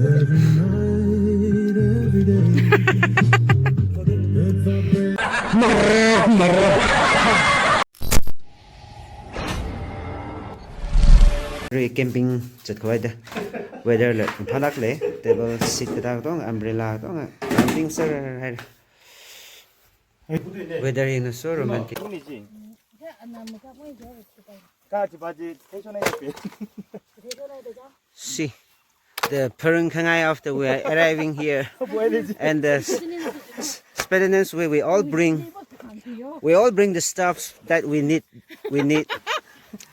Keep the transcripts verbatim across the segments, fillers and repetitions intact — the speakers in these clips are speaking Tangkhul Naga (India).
Every night, every day. Re camping chat khavai da. Weather la phalak le, table seat kathā katonga, umbrella katonga, camping sir hai. Weather is so romantic. Ka chi baji, tension ai pe. See, the Pharung Khangai after we are arriving here, and the s- s- Spedinans, we, we all bring, we all bring the stuffs that we need, we need.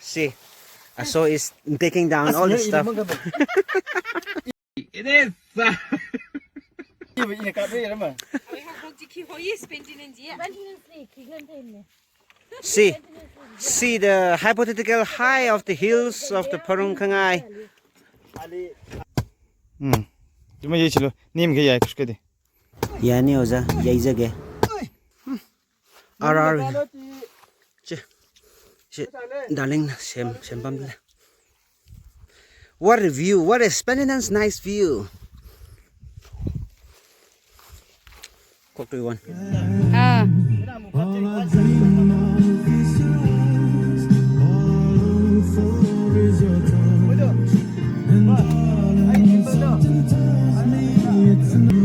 See, Aso is taking down all the stuff. It is. Ibu ini kape ya ma? See, see the hypothetical high of the hills of the Pharung Khangai. Hmm. Cuma ye chilo, nim ke ya kuske de. Yani oja, ya ija ke. R R. Che, che, darling, sem, sem pam le. What a view! What a splendid and nice view! Kok tui wan. Ah. All I dream of is your eyes. All I long for is your touch. And darling, something tells me it's enough.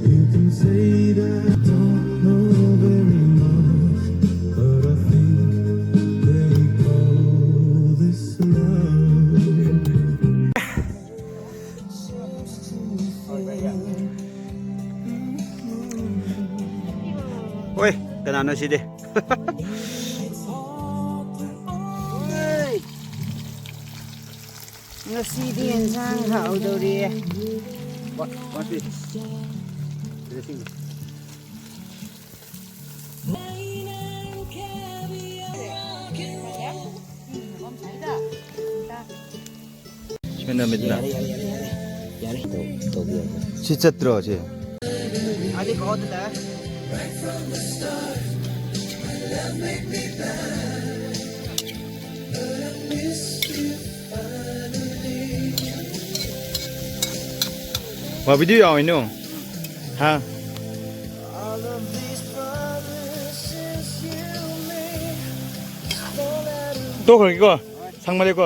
You can say that I don't know very much, but I think they call this love. Oi, kanana side. Ngasidi ensang haodori. What? What is? Dressing. Shimena midna. Yare, yare, yare, yare. Yare. To, to biya. Shi chatro shi. Wa video yaoinu. Ha. To khar ko. Sangmale ko.